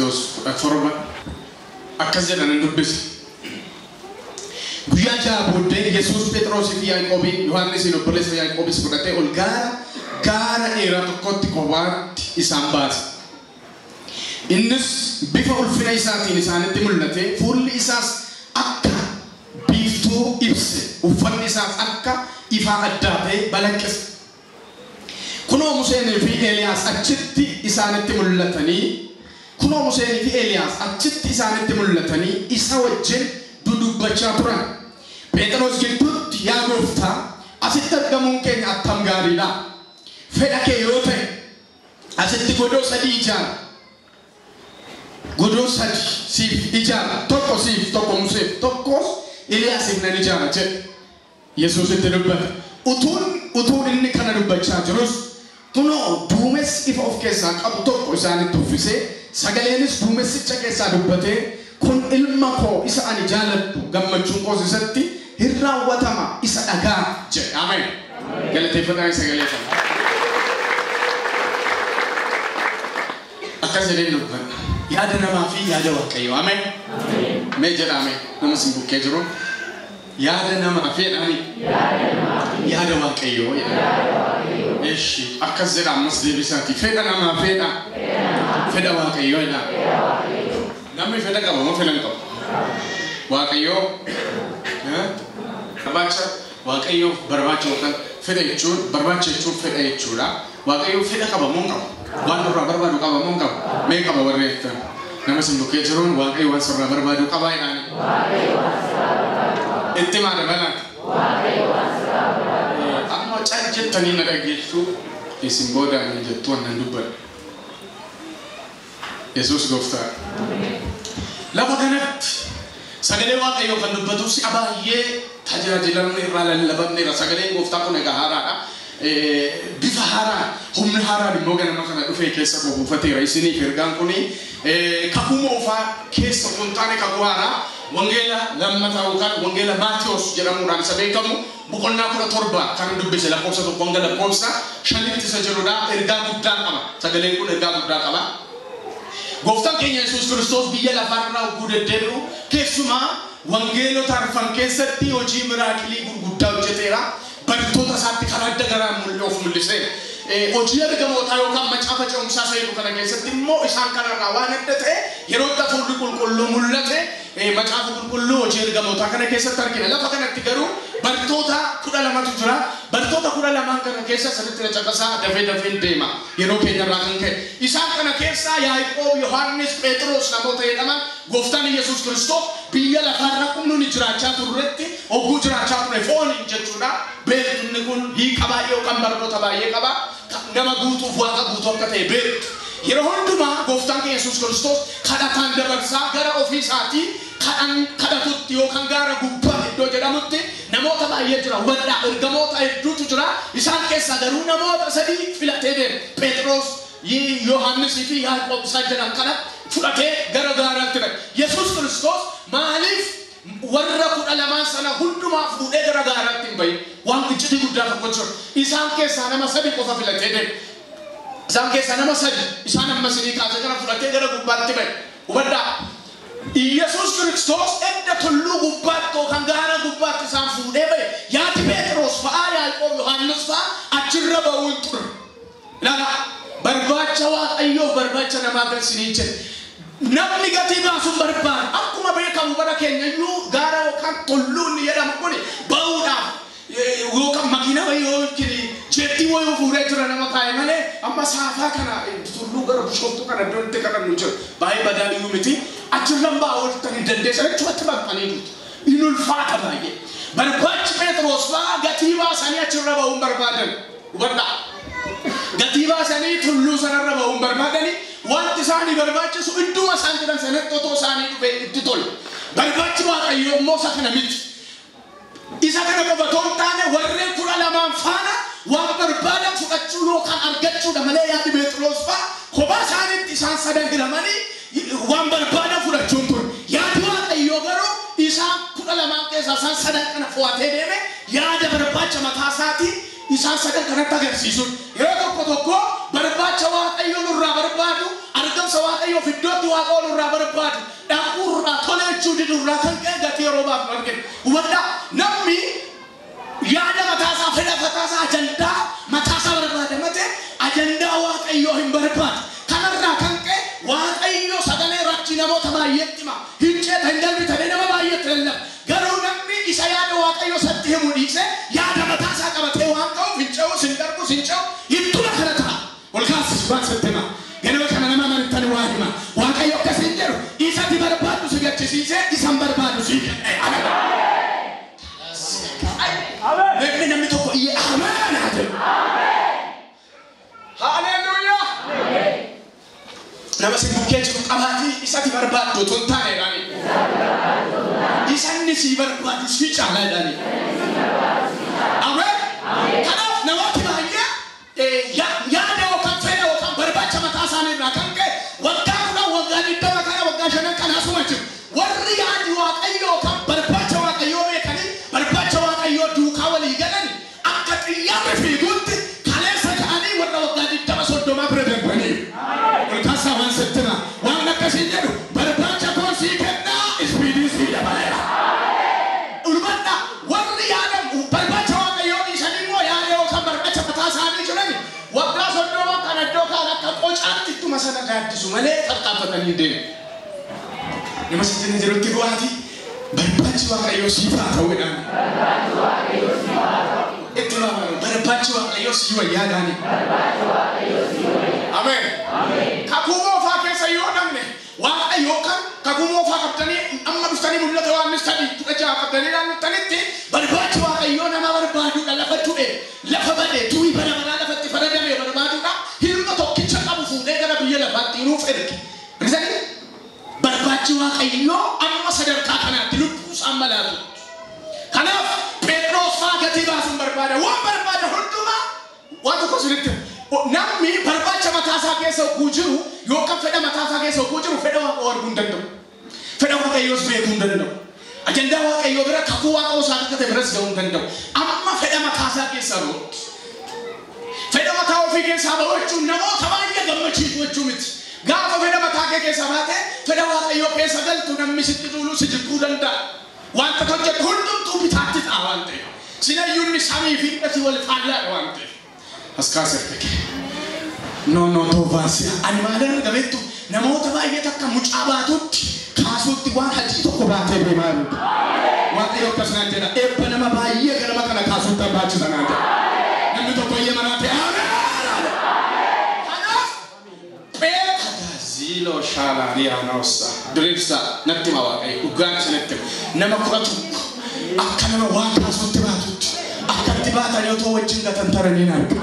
Maatewos 17 akkas jedhan dubbisa. Guyyaa ja'a booddee Yesuus Phexrosii fi Yaaqoobiin Yohaannisiin obboleessa Yaaqoobis fudhatee ol gaara dheeraa tokkotti kophaatti isaan baase. Innis bifa ulfina isaatiin isaanitti mul'ate, fuulli isaas akka biiftuu ibse, uffanni isaas akka ifaa addaa ta'e balaqqise. Kunoo Museenii fi Eeliyaas achitti isaanitti mul'atanii, kunoo Museenii fi Eeliyaas achitti isaanitti mul'atanii isa wajjin dudubbachaa turan. Phexros gidduutti, yaa gooftaa, asitti argamuun keenya attam gaariidha. Fedha kee yoo ta'e asitti godoo sadii ijaara. Godoo sadi siif ijaara. Tokko siif, tokko Museef, tokkos Eeliyaasiif nan ijaara jedhe. Yesuusitti dubbate. Utuu inni kana dubbachaa jirus kunoo duumessi ifa of keessaa qabu tokko isaanitti uffisee, sagaleenis duumessicha keessaa dubbatee, kun ilma koo isa ani jaaladhu, gammachuun koos isatti hin raawwatama, isa dhagaa jedhe. Ameen. Galateeffataa sagalee kana. Akkas jedheen dubbadha. Yaada namaa fi yaada Waaqayyoo. Ameen. Mee jedha ameen. Nama sin bukkee jiru. Yaada namaa fi yaada Waaqayyoo. Eshi akkas jedha ammas deebisaati. Fedha namaa fedha. Fedha Waaqayyoo jedha. Namni fedha qaba moo fedha hin qabu? Waaqayyoo barbaacha Waaqayyoof barbaacha yookaan fedha jechuun barbaacha jechuun fedha jechuudha. Waaqayyoo fedha qaba moo hin qabu? Waan nurraa barbaadu qaba moo hin qabu? Mee qaba warri jettan? Nama sin bukkee jiruun Waaqayyo waan sirraa barbaadu qaba jedhaani. Itti maa dabalaati? Amma cal jettanii na dhageessu, isin booda ani jettu wannan dubbadha. Yesuus gooftaa. Lafa kanatti sagalee Waaqayyoo kan dubbatu si'a baay'ee tajaajilamne irraa lallabamneera. Sagaleen gooftaa kun egaa haaraadha. Bifa haaraan, humna haaraan immoo ganama kana dhufee keessa koo buufateera. Isiniif ergaan kuni kakuu moofaa keessa osoo hin taane kakuu haaraa wangeela lammataa yookaan wangeela Maatewos jedhamuudhaan isa beekamu boqonnaa 17 kan dubbise lakkoofsa 1 hanga lakkoofsa 5tti isa jirudha. Ergaa guddaa qaba. Sagaleen kun ergaa guddaa qaba. Gooftaan keenya Yesuus Kiristoos biyya lafaarraa hogguu deddeebi'u keessumaa wangeelota arfan keessatti hojii miraakilii gurguddaa hojjeteera. Bartoota isaatti karaa adda garaan of mul'iseera. Hojii ergamootaa yookaan macaafa ce'umsaa isa kana keessatti immoo isaan kanarraa waan adda ta'e yeroo itti hafuurri qulqulluu mul'ate macaafa qulqulluu hojii ergamootaa kana keessatti argina. Lafa kanatti garuu bartoota 12tu jira. Bartoota 12 kana keessa sirriitti na caqasaa, dafee dafeen deema yeroo keenyarraa kan ka'e. Isaan kana keessaa Yaaqoob, Yohaannis, Phexros namoota jedhaman gooftaan Yesuus Kiristoos biyya lafaarra humni jiraachaa turretti hogguu jiraachaa ture fooniin jechuudha. Beektonni kun hiika baay'ee yookaan barnoota baay'ee qaba. Nama guutuuf waaqa guutuu akka ta'e beektu. Yeroo hundumaa gooftaan keenya Yesuus Kiristoos kadhataan dabarsaa gara ofii isaatii kadhatutti yookaan gaara gubbaa iddoo jedhamutti namoota baay'ee jira. Hubadhaa, ergamoota hedduutu jira. Isaan keessaa garuu namoota sadii filatee deema. Phexros, Yohaannisii fi Yaaqoob isaan jedhan kana fudhatee gara gaaraatti ba'e. Yesuus Kiristoos maaliif warra 12 sana hundumaa fuudhee gara gaaraatti hin bahin? Waan iccitii guddaa tokko jira. Isaan keessaa nama sadi qofa filatee deema. Isaan keessaa nama sadi isaan amma isinii kaasee kana fudhatee gara gubbaatti ba'e. Hubadhaa. Yesuus Kiristoos edda tulluu gubbaatti yookaan gaara gubbaatti isaan fuudhee ba'e. Yaadi Phexros fa'aa, Yaaqoob, Yohaannis fa'aa achirra ba'uu hin turre. Ilaala, barbaacha Waaqayyoof barbaacha namaa kan isinii jedhe. Namni gatii baasuun barbaada. Akkuma beekamu bara keenya iyyuu gaara yookaan tulluu inni jedhamu kun ba'uudhaaf yookaan makiina wayii yookiin jeettii wayii fuudhee jira nama kaa'e malee amma saafaa kana tulluu gara Bishooftuu kana iddoo itti kadhannu jira. Baay'ee badaa iyyuu miti. Achirran ba'aa ooltanii dandeessan achumatti baqanii jirtu. Inni ulfaata baay'ee. Barbaachi Phexros fa'aa gatii baasanii achirra ba'uun barbaadan. Hubadhaa. Gatii baasanii tulluu sanarra ba'uun barbaadanii wanti isaanii barbaachisu idduma isaan jedhan sanatti otoo isaanii dhufee itti tole. Barbaachi Waaqayyoo immoo isa kana miti. Isa kana qofa otoo hin taane warreen 12 faana waan barbaadan fudhachuu yookaan argachuudha malee yaadi Phexros fa'aa kophaa isaaniitti isaan sadan hiramanii waan barbaadan fudhachuun ture. Yaadi Waaqayyoo garuu isaan 12 keessaa isaan sadan kana fo'atee deeme yaada barbaacha mataa isaatii isaan sadan kanatti agarsiisuun. Yeroo tokko tokko barbaacha Waaqayyoo nurraa barbaadu argamuu galumsa Waaqayyoof iddootti Waaqa oolu irraa barbaadu dhaquu irraa toleechuu diduu irraa kan ka'e gatii yeroo baafnu argina. Hubadhaa, namni yaada mataasaa, fedha mataasaa, ajandaa mataasaa barbaada malee ajandaa Waaqayyoo hin barbaadu. Kanarraa kan ka'e Waaqayyo sagalee raajii namoota baay'eetti hima. Hin ceeta, hin darbitanii nama baay'eetti lallaba. Garuu namni isa yaada Waaqayyo isatti himu dhiisee yaada mataasaa qabatee waan ka'uuf hin ce'us, hin darbus, hin ce'u, ittuma kana ta'a. Ol kaasis waan sitti hima. Ganama kana nama amantan waa hima. Waaqayyo akkas hin jedhu, isatti barbaadu si gachisiisee isa hin barbaadu si kenne. Namni namni tokko iyyee ameen haa jedhu. Haleluuyaa! Nama si bukkee jiru qabaatii isatti barbaaddu otoo hin taane jedhani. Isa inni si barbaadu si caala jedhani. Ameen! Kanaaf namooti baay'ee yaada yookaan fedha yookaan barbaacha mataa isaanii irraa kan ka'e waggaa 10, waggaa 20 kana, waggaa 5 kana asuma jiru. Warri yaadi Waaqayyoo yookaan barbaacha Waaqayyoo beekanii barbaacha Waaqayyoo duukaa walii galani akka xiyyaarri fiigutti kaleessa ka'anii warra waggaa 20 30 bira darbanii. Ol kaasaa waan sitti hima. Waan akkasiin jedhu, barbaacha koo sii kennaa, speedii sii dabaleera. Ulfadhaa, warri yaada barbaacha Waaqayyoo dhiisanii immoo yaada yookaan barbaacha mataa isaanii jiran waggaa 30 kan iddoo kaan akka qocaatti ittuma sana gaaddisu malee tarkaanfatanii deemu. Nama sitti jirutti bu'aati barbaachi Waaqayyoo siif haa ta'u jedhaan. Itti maamalu, barbaachi Waaqayyoo sii wayyaadhaani. Ameen. Kakuu moofaa keessa yoo dhabne Waaqayyo yookaan kakuu moofaa qabdanii amma dhuftanii mul'ata Yohaannis 3:16 qabdanii ilaaltanitti barbaachi Waaqayyoo nama barbaaduudha, lafa du'e, lafa bade, du'i bara baraa lafatti faradame barbaaduudha. Ilma tokkicha qabu fuudhee gara biyya lafaatti nuuf erge. Argitanii? Barbaachi Waaqayyoo amma sadarkaa kanaatti lubbuu isaa malaatu. Kanaaf Phexros faa gatii baasuun barbaada. Waan barbaada hundumaa waan tokko isinitti hima. Namni barbaacha mataasaa keessa hogguu jiru yookaan fedha mataasaa keessa hogguu jiru fedha Waaqayyoo arguu hin danda'u. Fedha Waaqayyoos beekuu hin danda'u. Ajandaa Waaqayyoo bira, kakuu Waaqayyoo isaa kakate biras ga'uu hin danda'u. Amma fedha mataasaa keessaa ba'utti. Fedha mataa ofii keessaa ba'uu jechuun namoota baay'ee gammachiisuu jechuu miti. Gaafa fedha mataa kee keessaa baatee fedha Waaqayyoo keessa galtu namni sitti duuluu si jibbuu danda'a. Wanta hojjetu hundumtuu bitaatti ta'a waan ta'eef. Sinayyuunni samii fi dhati wal faallaadha waan ta'eef. As kaasee argake. No no toofaasiya. Ani maalan arga beektu, namoota baay'ee takka mucaa baatutti kaasuutti waan hajii tokko baatee deemaa jiru. Waaqayyo akkas naan jedha, eebba nama baay'ee ganama kana kaasuutti barbaachisa naan jedha. Namni tokko iyyee manaa ta'e ameen. Kanaaf Beeka ziiloo shaalaariyaanoossa diriirsaa natti hima Waaqayyo, dhugaan isinitti hima. Nama 11 akka nama waa kaasuutti baatutti akkatti baatanii otoo wajjin gatantaranii arga.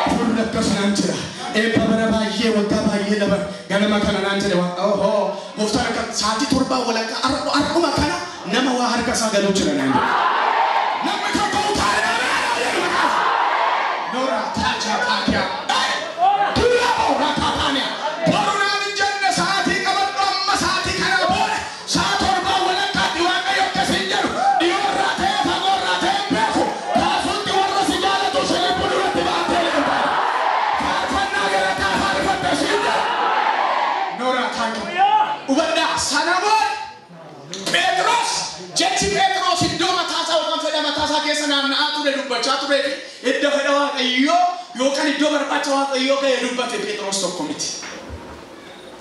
Afurri akkas naan jedha. Eebba bara baay'ee, waggaa baay'ee dabar ganama kana naan jedhe. Ohoo, gooftaan akka sa'aatii 7:30 har'uma kana nama waa harka isaa galuu jira naan jedhe. Namni tokko utaalee ameen jedhu maqaa. Noora taajaa taakiyaa. Dura raakaataaniya. Boru naan hin jenne, sa'aatii qabadhu, amma sa'aatii kana booda sa'a 7:30tti Waaqayyo akkas hin jedhu. Dhiyoorraa ta'ee fagoorraa ta'ee hin beeku. Kaasutti warra si jaalatu shilibbu duratti baatee deemta. Faarfannaa galataa faarfatta siin jedha. Noora taakiyaa. Hubadhaa, sana booda Phexros, jechi Phexros iddoo mataasaa yookaan fedha mataasaa keessa naanna'aa ture dubbachaa turee fi iddoo fedha Waaqayyoo yookaan iddoo barbaacha Waaqayyoo ga'e dubbate Phexros tokko miti.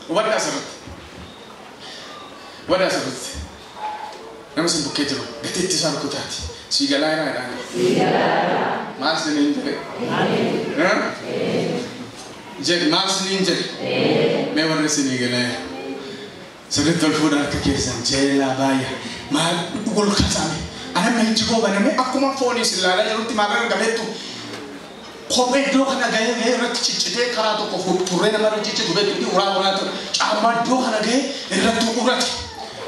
Hubadhaa sirriitti. Hubadhaa sirriitti. Nama sin bukkee jiru gateetti isaa rukutaati. Sii galaa jiraa jedhaani. Maal siniin jedhe? Jedhi, maal siniin jedhe? Mee warri sinii galaa jira. Sirriitti ol fuudha harka keessan jeelaa baay'ee. Maal ol kaasame? Anamma ijji koo baname akkuma foonii isin ilaalaa jirutti maal argameettu? Kophee iddoo kana gahee gahee irratti ciccitee karaa tokko turree namarra ciccitu beektu, uraa uraa ture. Caammaa iddoo kana gahee irratti urate.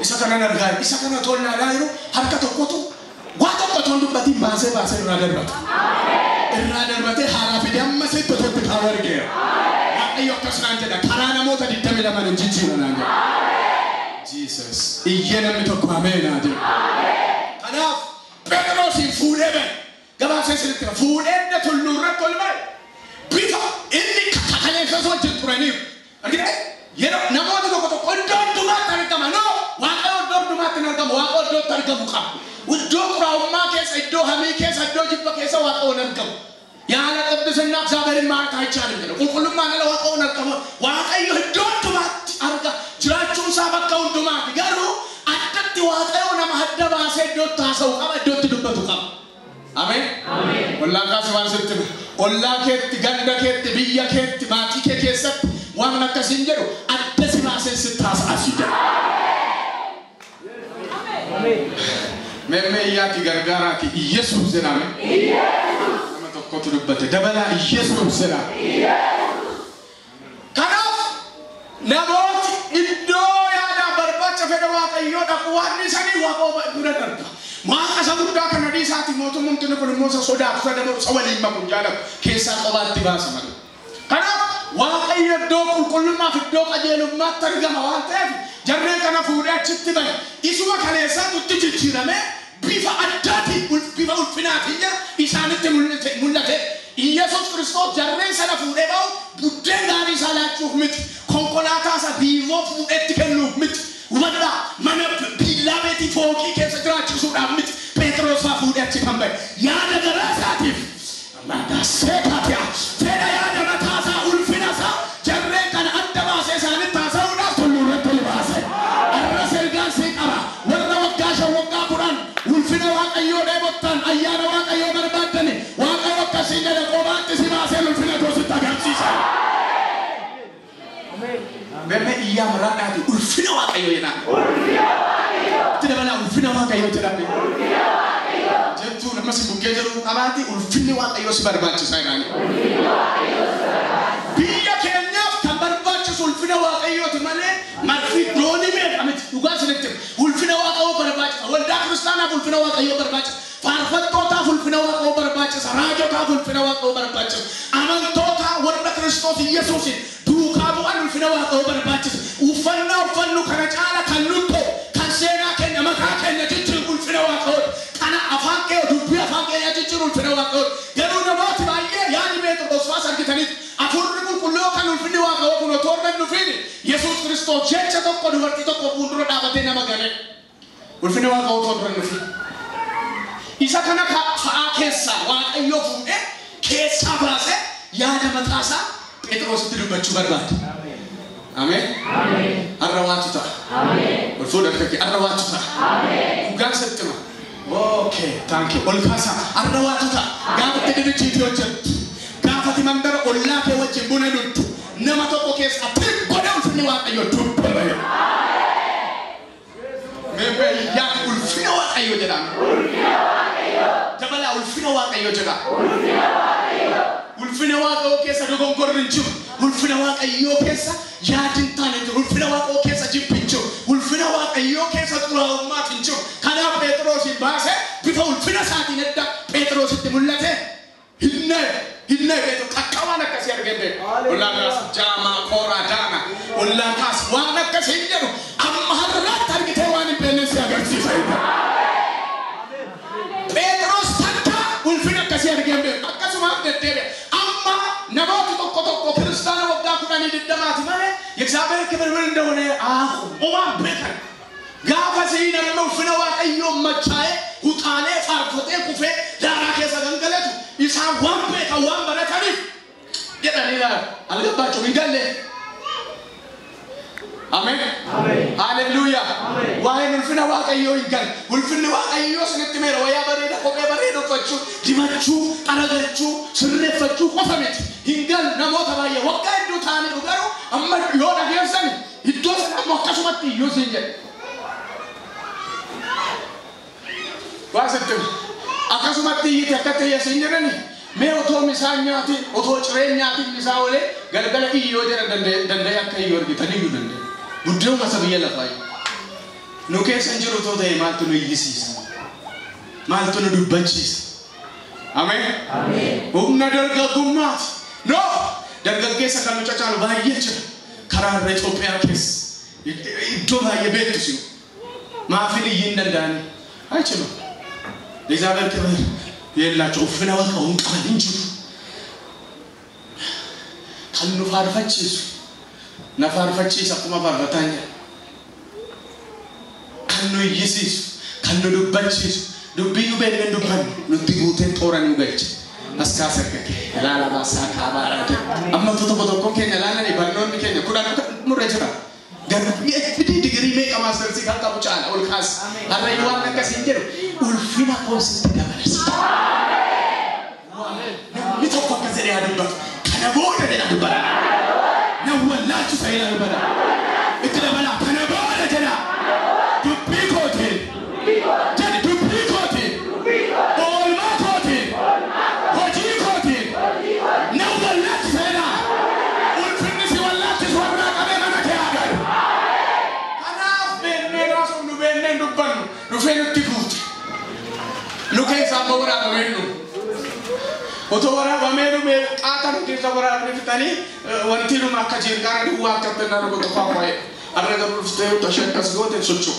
Isa kanan argaa, isa kana otoo ilaalaa jiru harka tokkotu waa tokko otoo hin dubbatiin baasee baasee irraa darbata. Irraa darbatee haaraa fidee amma sitti otoo itti kaa'u argeera. Waaqayyo akkas naan jedha, karaa namoota 22 hin jijjiira naan jedha. Jesus. Iyyee namni tokko ameen haa jedhu. Kanaaf Phexrosiin fuudhee ba'e. Gabaabsee isinitti hima. Fuudhee inni tulluu irratti ol ba'e. Bifa inni kakaleessas wajjin turaniiru. Argitee? Yeroo namoota tokko tokko iddoo hundumaatti argama. No, Waaqayyo iddoo hundumaatti hin argamu. Waaqayyo iddootti argamu qaba. Iddoo xuraa'ummaa keessa, iddoo hamii keessa, iddoo jibba keessa Waaqayyo hin argamu. ያለ ቅድስና እግዚአብሔርን ማየት አይቻልም ነው። ቁልቁልማ ነው ዋቀውን አርቀሙ ዋቀዩ ዶንቱማት አርጋ ጅራቹን ሳበከ ሁንዱማት ገሩ አደት ዋቀዩ ነማ ሀደባሴ ዶታ ሰው ቀበ ዶት ዱበቱ ቀበ አሜን አሜን። ወላካ ሲዋን ስትም ኦላ ኬት ገንደ ኬት ብያ ኬት ማቲ ኬ ኬሰት ዋን አከሲን ጀዱ አደሲ ባሴን ስታስ አሲደ አሜን። መመያቲ ገርጋራቲ ኢየሱስ ዘናሜ ኢየሱስ tokkotu dubbate dabalaa Iyesuus jedha. Kanaaf namooti iddoo yaada barbaacha fedha Waaqayyoo dhaqu waan dhiisanii Waaqa bira darba. Waaqa isa guddaa kana dhiisaati mootummaan kun immoo isa sodaatu isa dabalu isa waliin makuun jaalatu keessaa qobaatti baasa malee. Kanaaf Waaqayyo iddoo qulqullummaaf iddoo qajeelummaatti argama waan ta'eef jarreen kana fuudhee achitti bahe isuma kaleessaatu itti jijjiiramee bifa addaatiin bifa ulfinaatiin isaanitti mul'ate. Iyesuus Kiristoos jarreen sana fuudhee ba'u buddeen gaarii isaa laachuuf miti. Konkolaataa isa biivoo fuudheetti kennuuf miti. Hubadhaa mana billaa beetii fooqii keessa jiraachisuudhaaf miti. Phexros fa'aa fuudhee achi kan bahe. Yaada garaa isaatiif seekaatiya fedha yaada mataa isaa ulfina isaa jarreen kana adda baasee isaanitti haasa'uudhaaf tulluu irratti ol baase. Arras ergaan sii qaba. Warra waggaa 5 waggaa 10 ulfina Waaqayyoo dheebottan ayyaana Waaqayyoo barbaaddani Waaqayyo akkasii jedhe qobaatti si baasee ulfina koo sitti agarsiisa. Memme iyyaa maraadhaati ulfina Waaqayyoo jedhaan. Itti dabalaa ulfina Waaqayyoo jedhaan. Jettuu nama si bukkee jiru qabaati ulfinni Waaqayyoo si barbaachisa jedhaani. Biyya keenyaaf kan barbaachisu ulfina Waaqayyooti malee marfi doonii meeqa miti dhugaa isinitti ulfina Waaqayyoo barbaachisa. Waldaa kiristaanaaf ulfina Waaqayyoo barbaachisa. Faarfattootaaf ulfina Waaqayyoo barbaachisa. Raajotaaf ulfina Waaqayyoo barbaachisa. Amantoota warra Kiristoos Iyesuusin duukaa bu'an ulfina Waaqayyoo barbaachisa. Uffannaa uffannu kana caala kan nutti kan seenaa keenya maqaa keenya jijjiiru ulfina Waaqayyooti. Kana afaan kee dubbii afaan keenya jijjiiru ulfina Waaqayyooti. Garuu namooti baay'ee yaadi Phexros faas argitanitti afurri qulqulluu kan ulfinni Waaqayyoo kun otoo irra hin dhufin Yesuus Kiristoos jecha tokko dubartii tokko fuuldura dhaabatee nama gane. Ulfinni Waaqayyoo otoo irra hin dhufin. Isa kana fa'aa keessaa Waaqayyo fuudhee keessaa baasee yaada mataasaa Phexrositti dubbachuu barbaade. Ameen. Har'a waatu ta'a. Ol fuudha harka kee har'a waatu ta'a. Dhugaan sitti hima. Okay, thank you. Ol kaasaa har'a waatu ta'a. Gaafa itti dibichiitii hojjettu. Gaafa ati mandara ollaa kee wajjin buna dhugdu nama tokko keessaa godhe ulfinni Waaqayyoo dubbate. Meemmeeyyaa ulfina Waaqayyoo jedhama. Dabalaa ulfina Waaqayyoo jedhama. Ulfina Waaqayyoo keessa dogongorri hin jiru. Ulfina Waaqayyoo keessa yaadi hin taane hin jiru. Ulfina Waaqayyoo keessa jibbi hin jiru. Ulfina Waaqayyoo keessa xuraa'ummaatu hin jiru. Kanaaf Phexrosin baasee bifa ulfina isaatiin edda Phexrositti mul'ate. Hinne Phexros qaqqabaan akkasii argee beeku. Ollaan kaas jaamaa kooraa daana. Ollaan kaas waan akkasii hin jedhu amma har'aatti argitee waan hin beekne si agarsiisa. Phexros takka ulfina akkasii argee beeku. Akkasumaaf deddeebi'e. Amma namooti tokko tokko kiristaana waggaa 10 20 malee የእግዚአብሔር ክብር ምን እንደሆነ አያውቁም። ኦማን beekan. Gaafa sii namni ulfina Waaqayyoo machaa'ee utaalee faarfatee kufee daaraa keessa gangalatu isaan waan beekan waan barataniif jedhanii ilaalu. Algabbaachuu hin galle. Ameen. Haleluuyaa. Waa'een ulfina Waaqayyoo hin galle. Ulfinni Waaqayyoo isinitti meera wayyaa bareeda kophee bareeda uffachuu, dibachuu, qaragachuu, sirreeffachuu qofa miti. Hin galu namoota baay'ee waggaa hedduu ta'anii garuu amma yoo dhageessan iddoo sana ammoo akkasumatti iyyuu siin jedhe. Waa sitti akkasumatti iyyite akkatti iyya siin jedhani mee otoo misaan nyaatiin otoo cireen nyaatiin misaa oolee galgala iyyoo jedhan danda'e akka iyyoo argitanii iyyuu danda'e. Guddina isa biyya lafaa nu keessa hin jiru otoo ta'e maaltu nu iyyisiisa? Maaltu nu dubbachiisa? Ameen. Humna dargaggummaati. No! Dargaggeessa kan nu cacaalu baay'ee jira. Karaa irra Itoophiyaa keessa iddoo baay'ee beektu si. Maafin iyyuu hin danda'ani? አይችሉም። ለእግዚአብሔር ክብር የላቸው ulfina Waaqayyoo hin qaban hin jiru. Kan nu faarfachiisu, Na faarfachiisa akkuma faarfataan jedha. Kan nu iyyisiisu, kan nu dubbachiisu, dubbii nu beekne dubbannu nutti guutee toora nu galche. As kaasa harka kee ilaala baasaa kaabaa jedha. Amma tokko tokko keenya ilaalanii barnoonni keenya 10 nurra jira. Garuu PhD digirii meeqa maastersii kan qabu caala ol kaasa. Har'a waan akkasii hin jedhu ulfina koo sitti dabalasa. Namni tokko akkas jedhee haa dubbatu. Kana booda jedha dubbata. Na wallaalchisa jedha dubbata. Itti dabalaa kana booda jedha. Dubbii kootiin. Jedhi dubbii kootiin. Oolmaa kootiin. Hojii kootiin. Na wallaalchisa jedha. Ulfinni si wallaalchisu warraa qabee mana kee haa galu. Kanaaf beeknee raasuuf nu beeknee hin dubbannu. Dhufee nutti guute. Nu keessaa amma waraabamee nu. Otoo waraabamee dhumee qaata nu keessa waraabne fixanii wanti numa akka jeerkaana duwwaa akka ta'an rukutu fa'aa Har'a garuu dhuftee utuu akkas goote socho'u.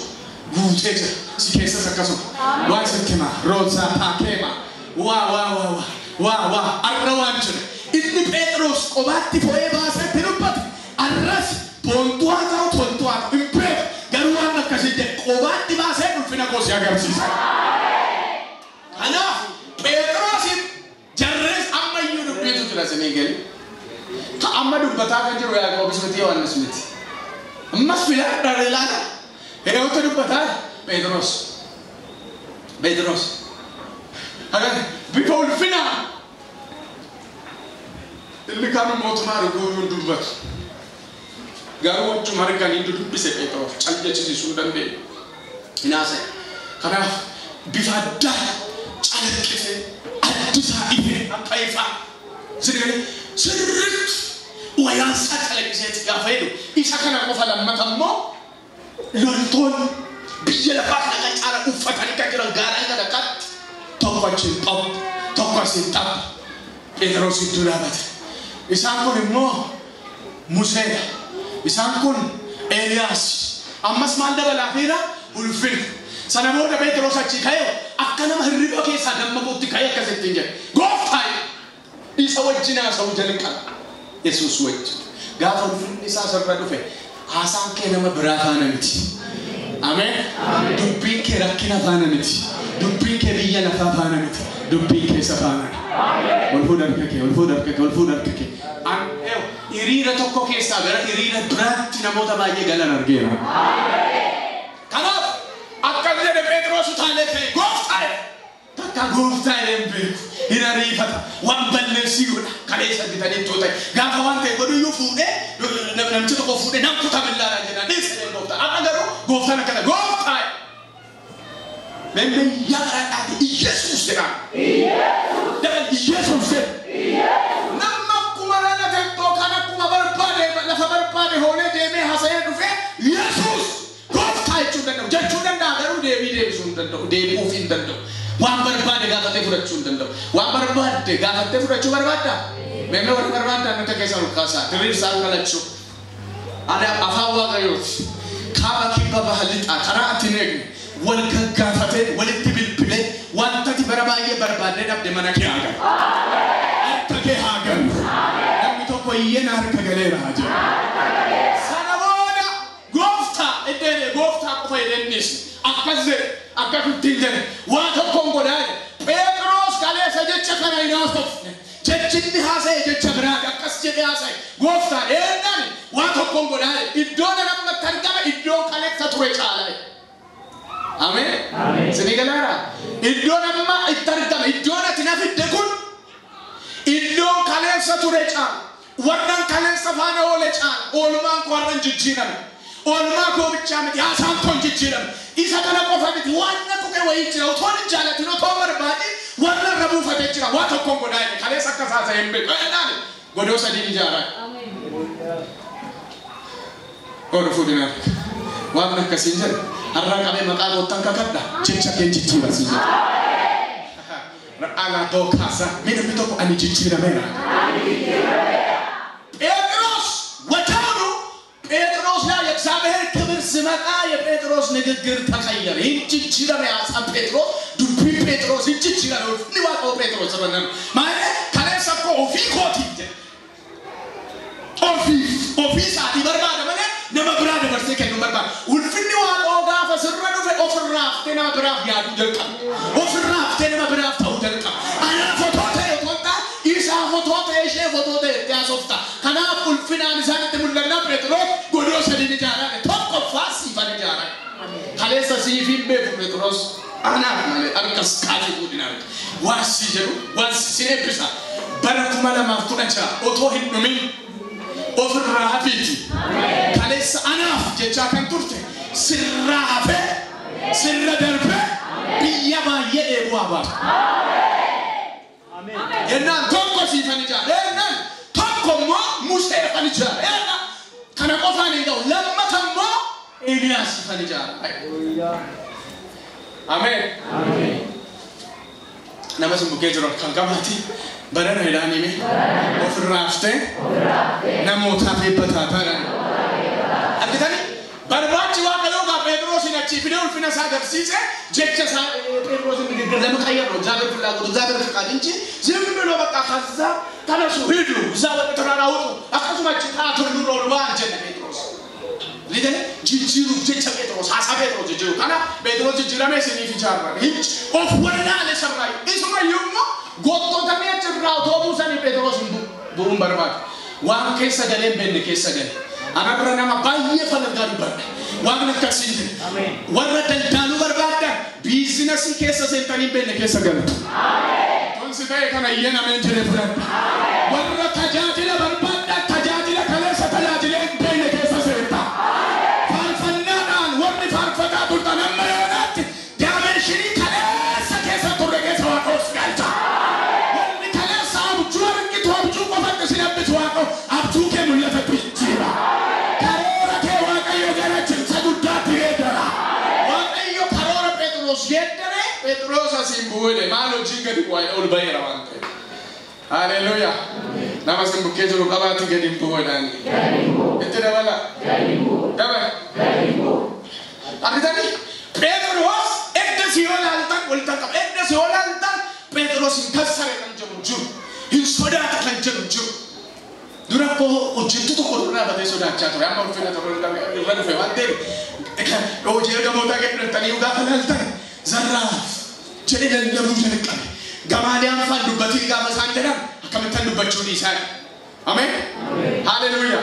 Guutee jira. Si keessas akkasuma. Waan sitti himaa. Roozaa taakeema. Waa waa waa waa waa waa har'a waan jira. Inni Phexros qobaatti fo'ee baasetti dubbate. Har'as boontuu haa ta'u toltuu haa ta'u hin beeku. Garuu waan akkasii jedhe qobaatti baasee ulfina koo si agarsiisa. Kanaaf Phexrosin jarrees ammayyuu dubbiitu jira isinii gadi. Ka amma dubbataa kan jiru Yaaqoobis miti Yohaannis miti. Ammas filadhaa ilaala. Eenyutu dubbataa? Phexros. Phexros. Bifa ulfinaa. Inni kaan mootummaa arguu hin dubbatu. Garuu wajjuma arganii dubbise Phexros cal jechisiisuu hin dandeenye. Hinaasee. Kanaaf bifa addaa calaqqisee addisaa ifee akka ifaa. Sirriitti wayaan isaa calaqqisee gaafa jedhu isa kana qofa lammata immoo loltoonni biyya lafaa kana kan caala uffatanii kan jiran gaaraan kana akkatti tokko achiin xaphu tokko asiin xaphu Phexros iddoo dhaabate. Isaan kun immoo Museedha. Isaan kun Eeliyaas. Ammas maal dabalaafiira? Ulfina. Sana booda Phexros achii ka'ee akka nama hirriba keessaa dammaquutti ka'ee akkasittiin jedhe. Gooftaa isa wajjin haasa'uu jalqabe. Yesuus wajjin. Gaafa ulfinni isaa sirra dhufe haasaan kee nama biraa faana miti. Ameen. Dubbiin kee rakkina faana miti. Dubbiin kee biyya lafaa faana miti. Dubbiin kee isa faana. Ol fuudh harka kee, ol fuudh harka kee, ol fuudh harka kee. Hiriira tokko keessaa gara hiriira biraatti namoota baay'ee galan argeera. Kanaaf akkas jedhe Phexros utaalee ka'e gooftaa jedhe. Takka gooftaa jedhee hin beeku. Hin ariifata. Waan balleessiyuudha. Kaleessa bitanii ittoo ta'e. Gaafa waan ta'e godhuyyuu fuudhee namichi tokko fuudhee nam kutaa billaadhaan jedhaan dhiisa jedhee gooftaa. Amma garuu gooftaan akkana gooftaa jedhe. Memmeeyyaa garaa Iyesuus jedhaan. Dabal Iyesuus jedhe. Nama akkuma dhalate kan akkuma barbaade lafa barbaade hoolee deemee haasa'ee dhufee Yesuus gooftaa jechuu danda'u. Jechuu danda'a garuu deebii deebisuu hin danda'u. Deebi'uuf hin danda'u. Waan barbaade gaafatee fudhachuu hin danda'u. Waan barbaade gaafattee fudhachuu barbaaddaa? Meemee warri barbaaddaa nuti keessa ol kaasaa. Diriirsaa kalachuu. Ani afaan Waaqayyooti. Kaaba kibba baha lixaa karaa ati hin eegne wal gaggaafatee walitti bilbilee wanta ati bara baay'ee barbaaddee dhabde mana kee haa galu. Harka kee haa galu. Namni tokko iyyee harka galeera haa jedhu. Sana booda gooftaa iddoo gooftaa qofa jedheenis akkas jedhe akkasittiin jedhe waa tokkoon godhaa jedhe. Phexros kaleessa jecha kana hin haasofne. Jechi inni haasa'e jecha biraati akkas jedhee haasa'e. Gooftaa eenyaan waa tokkoon godhaa jedhe. Iddoo namatti argama iddoo kaleessa ture caala. Ameen. Isinii galaara. Iddoo nama itti argame iddoon ati na fidde kun iddoon kaleessa ture caala. Warran kaleessa faana oole caala. Oolmaan koo har'an jijjiirame. Oolmaa koo bichaa miti haasaan koo jijjiirame. Isa kana qofa miti waan na tuqe wayii jira otoo hin jaalatin otoo hin barbaadin warra irra buufatee jira waa tokkoon godhaa jedhe kaleessa akkas haasa'e hin beeku. Godoo sadiin ijaaraa. Oolu fuudhinaa. Waan akkasiin jedhe har'a qabee maqaa gooftaan kakadha jecha kee jijjiira siin jedhe. Alaa dookaasa mee namni tokko ani jijjiirameera. Phexros ወዲያውኑ ጴጥሮስ ላይ የእግዚአብሔር ክብር ሲመጣ የጴጥሮስ ንግግር ተቀየረ። ይጅጅረመ ያሳ ጴጥሮስ ዱቢ ጴጥሮስ ይጅጅረመ ኒዋቆ ጴጥሮስ ረነን ማለት kaleessa koo ofii kootiin jedhe. Ofii isaatii barbaada malee nama biraa dabarsee kennuu barbaada. Ulfinni Waaqoo gaafa sirra dhufe ofirraa haftee nama biraaf yaaduu jalqaba. Ofirraa haftee nama biraaf ta'uu jalqaba. Anaaf otoo ta'e otoo hin taane isaaf otoo ta'e ishee otoo ta'e itti haasofta. Kanaaf ulfinaan isaanitti mul'annaa Phexros godoo sadiin ijaarame. Tokkoffaa siifan ijaarame. Kaleessa siif hin beeku Phexros. Anaaf malee harkas kaasee fuudhin arga. Waan si jedhu waan si eebbisa. Bara 2016 otoo hin dhumin ofirraa hafiiti. Kaleessa anaaf jechaa kan turte sirraa hafee sirra darbee biyya baay'ee dheebuu haa baatu. Jennaan tokko siifan ijaara. Jennaan tokko immoo Museefan ijaara. Jennaan kana qofaan hin ga'u. Lammata immoo Eeliyaasifan ijaara. Ameen. Nama sin bukkee jiru kan qabaati. Barana jedhaan ofirraa haftee namootaaf eebba taataadhaan. Argitanii? Barbaachi Waaqayyoo gaa Phexrosin achii fidee ulfina isaa agarsiise jecha isaa Phexrosin ንግግር ለመቀየር ነው። እግዚአብሔር ፍላጎቱ እግዚአብሔር ፍቃድ እንጂ ዝም ብሎ በቃ ከዛ ተነሱ ሂዱ እዛ ወደ ተራራ ውጡ akkasuma achi taatu nurra ol ba'an jedhe Phexros. Lidee jijjiiruuf jecha Phexros haasaa Phexros jijjiiru kana Phexros jijjiiramee isiniif ijaarrame of wallaale sarraayu isumayyuu immoo goototanii achirraa otoo buusanii Phexros hin bu'uun barbaadu. Waan keessa galee hin beekne keessa gale. Anarra nama baay'ee falangaa dubbadha. Waan akkasii hin jiru. Warra daldaaluu barbaadan biizinasii keessa seentanii hin beekne keessa galtu. Tonsi ta'e kana iyyeen ameen jedhee fudhadha. Warra tajaajila barbaadan tajaajila kaleessa tajaajila hin beekne keessa seenta. Faarfannaadhaan warri faarfataa turtan amma yoonaatti daameeshinii kaleessa keessa turre keessa Waaqoos galcha. Warri kaleessa abjuu argitu abjuu qofatti si dhabbisu Waaqoo abjuu kee mul'atatti jijjiira. Karoora kee Waaqayyo gara cimsa guddaatti geeddara. Waaqayyo karoora Phexros geeddare Phexros asiin bu'uure maal hojiin gadi ol ba'eera waan ta'eef. Haleluuyaa. Nama sin bukkee jiru qabaatti gadi hin bu'uudhaan. Itti dabala. Dabala. Argitanii Phexros edda si yoo laaltan walitti qaba. Edda si yoo laaltan Phexros hin kassare kan jedhu jiru. Hin sodaata kan jedhu jiru. Dura koo hojjettu tokko dura dhaabatee sodaachaa ture. Amma ulfina tokko irra dhufe waan ta'eef hojii ergamootaa geddartanii gaafa laaltan zarraaf jedhee lallabuu jalqabe. Gamaaliyaan faan dubbatiin gaafa isaan jedhan akkamittan dubbachuu dhiisaa. Ameen. Haleluuyaa.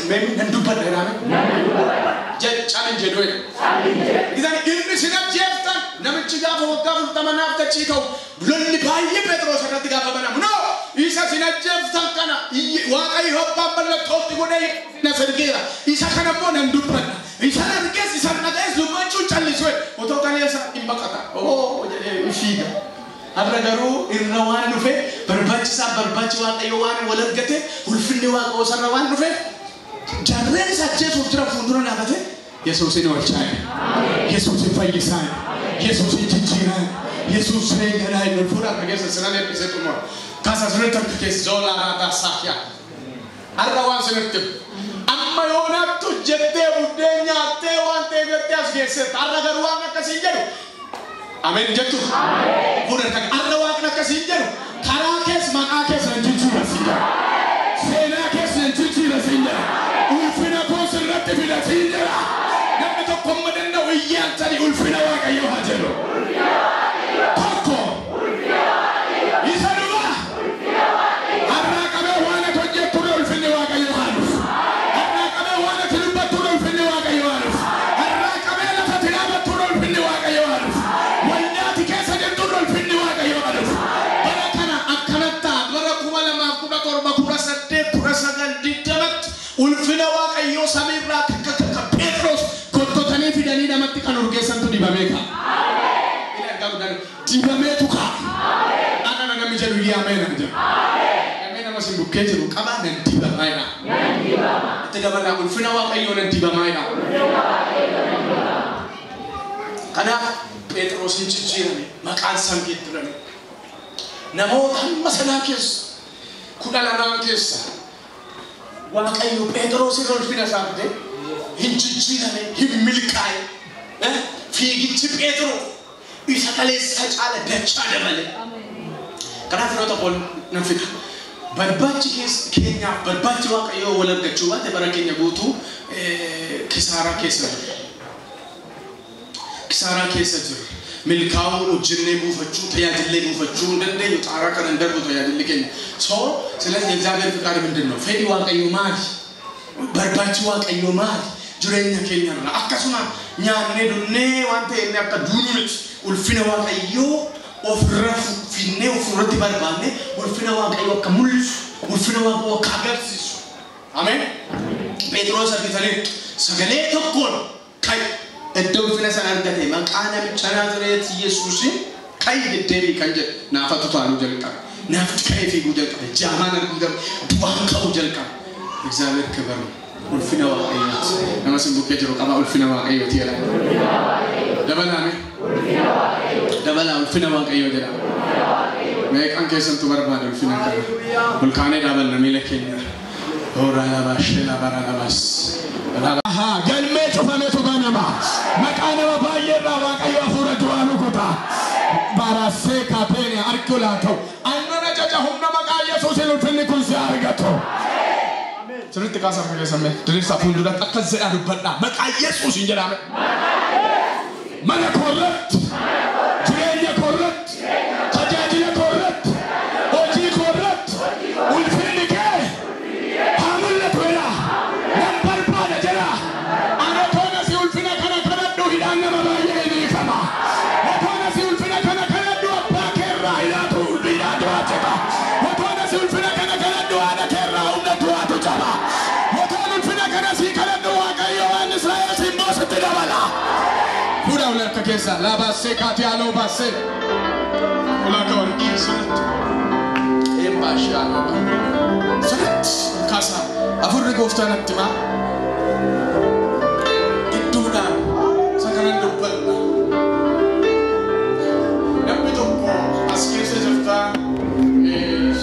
Mee nan dubbadha jedhame. Calin jedhu jedhe. Isaan inni sin ajjeeftan namichi gaafa waggaa 40 naaf dachii ka'u lolli baay'ee Phexros irratti gaafa banamu. No! Isa sin ajjeeftan kana Waaqayyo abbaan mallattootti godhee na ergeera. Isa kana immoo nan dubbadha. Isa argees isa dhaga'ees dubbachuun callisu. Otoo kaleessa hin baqata. Oo jedhee fiiga. Har'a garuu irra waan dhufe barbaachisaa barbaachi Waaqayyo waan wal argate ulfinni Waaqayyoo sarara waan dhufe jarreen isa ajjeesuuf jiran fuuldura dhaabate Yesuusin oolchaa Yesuusin fayyisaa Yesuusin jijjiiraa Yesuus jireenya hin fuula harka keessa sinan eebbisee xumura. Kaasa sirriitti harka keessa zoolaa raataa saafiyaa. Har'a waan sinitti amma yoonaattu jettee buddeen nyaattee waan ta'eef jettee as geesseetta. Har'a garuu waan akkasiin jedhu Ameen jettu. Fuula harka har'a waan akkasiin jedhu karaa keessa maqaa keessa hin jijjiira siin jedha. Seenaa keessa hin jijjiira siin jedha. Ulfina koos irratti fida siin jedha. Namni tokko amma danda'u iyyaan sadi ulfina Waaqayyoo haa jedhu. Tokko. Isa dhuma. Har'aa qabee waan ati hojjettuudha ulfinni Waaqayyoo haa dhufu. Har'aa qabee waan ati dubbattuudha ulfinni Waaqayyoo haa dhufu. Har'aa qabee lafa ati dhaabattuudha ulfinni Waaqayyoo haa dhufu. Waldaati keessa jirtuudha ulfinni Waaqayyoo haa dhufu. Bara kana akkanatti bara 2017 18 19 20 ulfina Waaqayyoo samiirraa akka Phexros gottotanii fidanii namatti kan urgeessantu dibamee ka'a. Dibameetu ka'a. Ana namni jedhu iyyaa ameen nama jedhu. Namni nama sin bukkee jiru qaba nan dibamaa jedha. Itti dabalaa ulfina Waaqayyoo nan dibamaa jedha. Kanaaf Phexros hin jijjiirame maqaan isaan geeddarame. Namoota hamma sanaa keessa 12 keessa Waaqayyo Phexros irra ulfina isaa fide hin jijjiirame hin milkaa'e. Fiigichi Phexros isa kaleessa caala dachaa dabale. Kanaaf yeroo tokko nan fida. Barbaachi keenyaaf barbaachi Waaqayyoo wal argachuu baate bara keenya guutuu kisaaraa keessa jirra. Kisaaraa keessa jirra. Milkaa'uu hojjennee buufachuu tajaajillee buufachuu hin dandeenyu xaaraa kana hin darbu tajaajilli keenya. So ስለዚህ የእግዚአብሔር ፍቃድ ምንድን ነው? Fedhi Waaqayyoo maali? Barbaachi Waaqayyoo maali? Jireenya keenyarra akkasuma nyaannee dunnee waan ta'e inni akka duunu miti. Ulfina Waaqayyoo ofirra finnee ofirratti barbaanne ulfina Waaqayyoo akka mul'isu, ulfina Waaqayyoo akka agarsiisu. Ameen. Phexros argitaniitu sagalee tokkoon ka'i iddoo ulfina sana argate maqaa namicha Naazreet Yesuusiin ka'i deddeebii kan jedhe naafatu taanuu jalqabe. Naafti ka'ee fiiguu jalqabe. Jaamaan arguu jalqabe. Du'aan ka'uu jalqabe. እግዚአብሔር ክብር ነው። ulfina Waaqayyooti. Nama sin bukkee jiru qaba ulfina Waaqayyooti jedha. Dabalaame. Dabalaa ulfina Waaqayyoo jedhama. Meeqaan keessantu barbaada ulfina kana? Ol kaanee dhaabanna miila keenya. Horaa labaa shee labaa labaas. Galmee cufametu banama. Maqaa nama baay'eerraa Waaqayyo hafuura du'aa rukuta. Barassee kaateeni harki ol haa ta'u. Annan ajaja humna maqaa Yesuusiin ulfinni kun si argatu. Sirriitti kaasaa harka keessan mee diriirsaa fuulduratti akkas jedhaa dubbadhaa. Maqaa Yesuusiin jedhame. Mana koo irratti, jireenya koo irratti, tajaajila koo irratti, hojii koo irratti ulfinni kee haa mul'atu jedha. Nan barbaada jedha. Ani otoon asii ulfina kana kadhadhu hidhaan nama baay'ee ni hiikama. Otoon asii ulfina kana kadhadhu abbaa kee irraa hidhaatu hidhaa du'aa Otoon asii ulfina kana kadhadhu haadha kee irraa humna du'aatu jaba. Otoon ulfina kana sii kadhadhu Waaqayyo waan Israa'el simmoo sitti dabala. Fuudhaa ol harka keessaa laabaasee kaatee haaloo baasee. Ulaagaa warqii sirriitti. Eembaashee haaloo baasee. Sirriitti kaasaa. Afurri gooftaa natti himaa. Gidduudhaan isa kanan dubbadha. Namni tokko as keessa jirtaa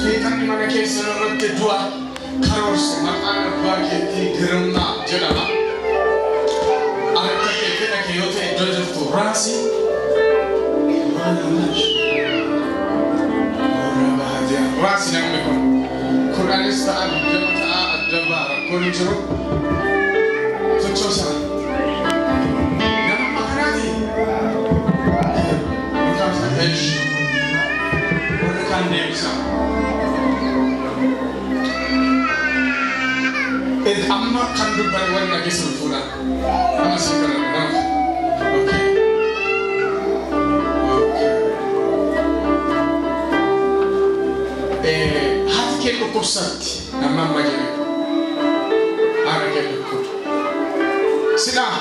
seexanni mana keessa irratti du'a karoorse maqaan abbaa keetii Girmaa jedhama. Harka kee fedha kee yoo ta'e iddoo jirtu raasi. Raasi namni kun kudhanis ta'a 20 ta'a adda ba'a rakkoon hin jiru. Sochoosaa. Nama akkanaati. Makaasa eesh. Warri kaan deebisaa. Amma kan dubban warri dhageessan fuudhan. Nama sii kadhadha nama. Okay. Okay. Haati kee dhukkubsatti nama amma jedhe. Haadha kee dhukkuba. Sidhaa.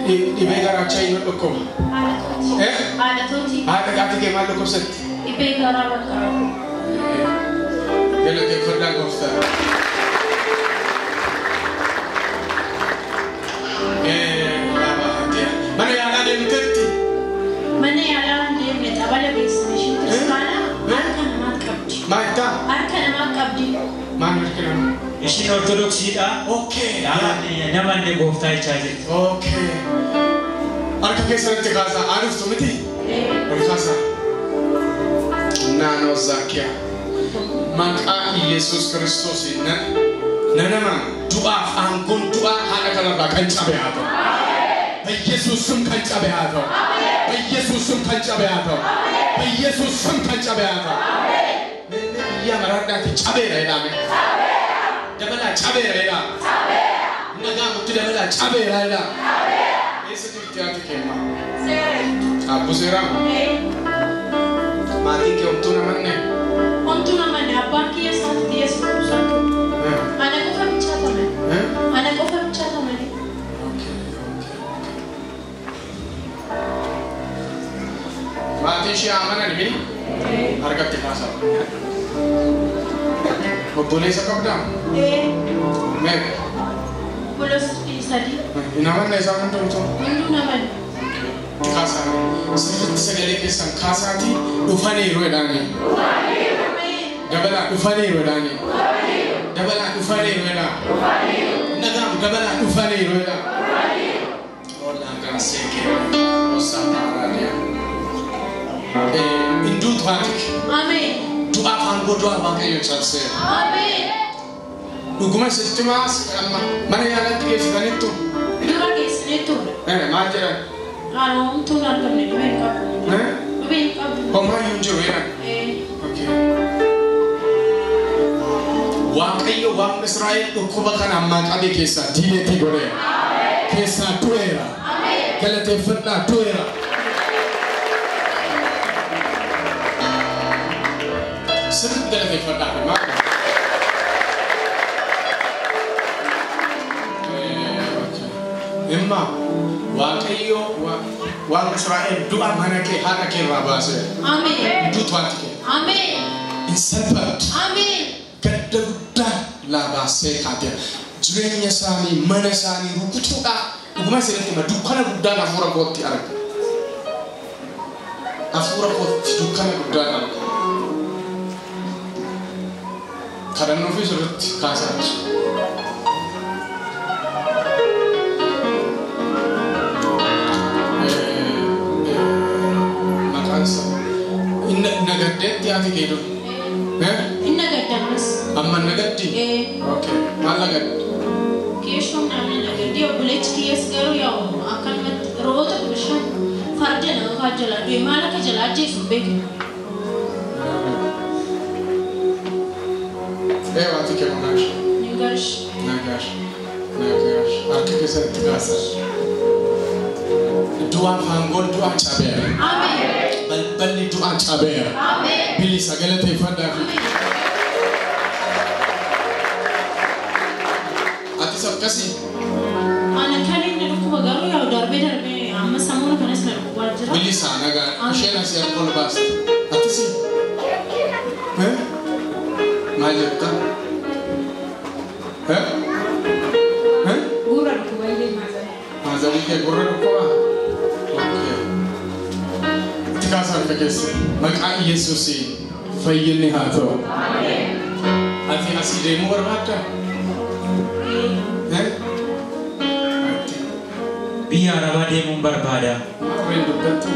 Dhibee garaachaa inni dhukkuba. Haadha tooti. Haadha haati kee maal dhukkubsatti? Dhibee garaa wal qaba. Galateeffadhaa gooftaa. Mana yaalaa deemteetti? Mana yaalaa hin deemne xabala geessine isheen kiristaana harka namaa qabdi. Maal jettaa? Harka namaa qabdi. Maal harka namaa? Ishiin Ortodoksiidha. Okay. Namanne gooftaa jechaa jirti. Okay. Harka keessanitti kaasaa. Aanuftu miti? Ol kaasaa. Naannoo Zaakiyaa. Maqaa Yesuus Kiristoosiin nanama du'aaf aangoon du'aa haadha kanarraa kan cabe haa ta'u. በኢየሱስ ስም kan cabe haa ta'u. በኢየሱስ ስም kan cabe haa ta'u. በኢየሱስ ስም kan cabe haa ta'u. Biyya maraadhaati cabeera jedhame. Dabalaa cabeera jedhame. Nagaa mutti dabalaa cabeera jedhame. Eessa jirti haati kee ammaa? Seera. Abbu seeraa? Maatiin kee homtuu namanne? Homtuu namanne abbaan kiyya isaatti xiyyeessu dhukkubsatu. Ana qofa bichaa tamane. Ana qofa bichaa tamane. Maatiin ishee amanan mini? Harkatti kaasaa. Obboleessa qabdaa? Meeqa? Obboleessa sadii. Hin amanne isaan hundumtuu? Hunduu namanne. Kaasaa. Sirriitti sagalee keessan kaasaatii dhufaniiru jedhaanii. Dabalaa dhufaniiru jedhaanii. Dabalaa dhufaniiru jedhaa. Nagaan dabalaa dhufaniiru jedhaa. Ollaan gaasee kee osaa taaraadhaa. Hinduutu haati kee. Ameen. Du'aaf aangoo du'aa Waaqayyo cabseera. Ameen. Dhuguma sitti maas amma mana yaalatti geessitaniittu. Dura geessinee turre. Maal jedhan? Haaromtuun argamne dhibee hin qabdu. Dhibee hin qabdu. Homaayyuu hin jiru jedhan. Ee. Waaqayyo Waaqni Israa'el dhukkuba kana ammaa qabe keessaa diineetii godheera. Keessaa du'eera. Galateeffadhaa du'eera. Sirriitti galateeffadhaa fi maal? Imma Waaqayyo Waaqni Israa'el du'a mana kee haadha kee irraa baaseera. Ameen. Duutu haati kee. Ameen. Hin salphattu. Ameen. Gadda guddaa laabaasee kaateera. Jireenya isaanii mana isaanii rukutuudha. Dhuguma isinitti hima dukkana guddaan hafuura kootti arga. Hafuura kootti dukkana guddaan arga. Kadhannoo fi sirriitti kaasaa jiru. Maqaan isaa nagaddeetti haati kee dur. Inni gaddamas. Amma nagaddi? Ee. Okay. Maal nagaddi? Keeshoon namni nagaddi obboleechi kiyyaas garuu yaa'u akkanumatti roota bishaan farda nama fa'aa jalaa du'e maal akka jalaa ajjeesu hin beeknu. Haati kee maqaan ishee? Nagaash. Nagaash. Nagaash. Harka keessatti kaasaa. Du'aan aangoon du'aa cabeera. Ameen. Balballi du'aa cabeera. Ameen. Bilisa galateeffadhaa fi. Atis akkasii? Ana kan inni dhukkuba garuu yaa'u darbee darbee amma sammuun kanas na dhukkubaa jira. Bilisa nagaa. Isheen asii harka ol baasti. Atis? Maal jetta? Gurra dhukkuba illee maazanii. Maazanii kee gurra dhukkuba? Okay. Itti kaasaa harka keessa. Maqaa Yesuusiin fayyinni haa ta'u. Ati asii deemuu barbaaddaa? Biyya Arabaa deemuun barbaada. Warreen dubbattu.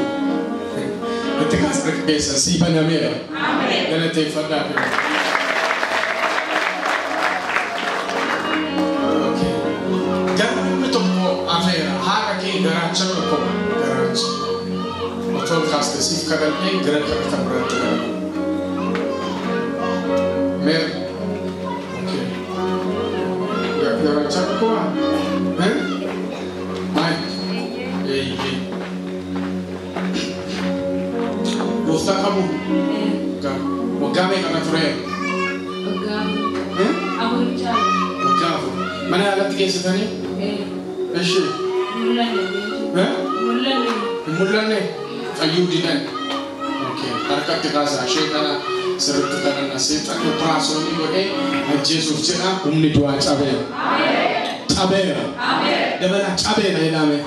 Itti kaasaa harka keessa sii banameera. Galateeffadhaa fi. Okay. Garmi tokko afeera haadha kee garaacha dhukkuba garaacha. Otoo kaaste siif kadhadhee gara kadhata biraatti gara. Meer. Okay. Garaacha dhukkuba? Maal? Eeyyee. Gooftaa qabu? Waggaa meeqa na tureera? Waggaa afur caala. Waggaa afur. Mana yaalatti geessitanii? Ishi. Mul'anne. Mul'anne. Hin mul'anne? Fayyuu didan. Okay. Harkatti kaasaa ishee kana sirriitti kadhanna seexanni operaasyoonii godhee ajjeesuuf jedha humni du'aa cabeera. Cabeera. Dabalaa cabeera jedhame.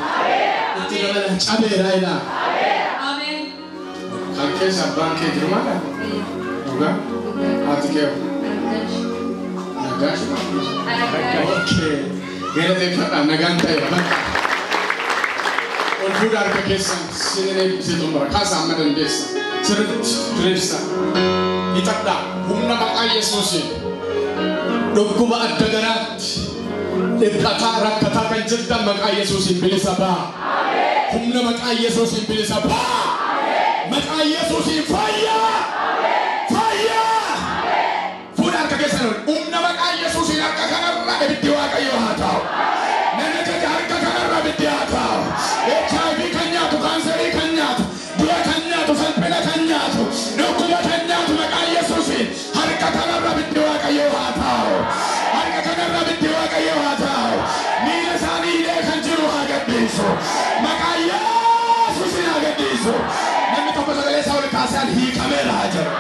Itti dabalaa cabeera jedhaa. Kan keessa abbaan kee jiru maal? Dhugaa? Haati kee hoo? Nagaash. Okay. Galateeffadhaa nagaan ta'eera bakka. Ol fuudha harka keessan sineen eebbisee xumura. Kaasaa amma dandeessa. Sirriitti diriirsa. Hixadhaa humna maqaa Yesuusiin. Dhukkuba adda garaatti dhiphataa rakkataa kan jirtan maqaa Yesuusiin bilisa ba'a. Humna maqaa Yesuusiin bilisa ba'a. Maqaa Yesuusiin fayyaa! Fayyaa! Fuudha harka keessan ol. Humna maqaa Yesuusiin harka kanarra ibiddi Waaqayyoo haa ta'u. Nama jaja harka kanarra ibiddi haa ta'u. HIV kan nyaatu, kaanserii kan nyaatu, du'a kan nyaatu, salphina kan nyaatu, dhukkuba kan nyaatu maqaa Yesuusiin harka kanarra ibiddi Waaqayyoo haa ta'u. Harka kanarra ibiddi Waaqayyoo haa ta'u. Miila isaanii hidhee kan jiru haa gadhiisu. Maqaa Yesuusiin haa gadhiisu. Namni tokko sagalee isaa ol kaasee hiikameera haa jedhu.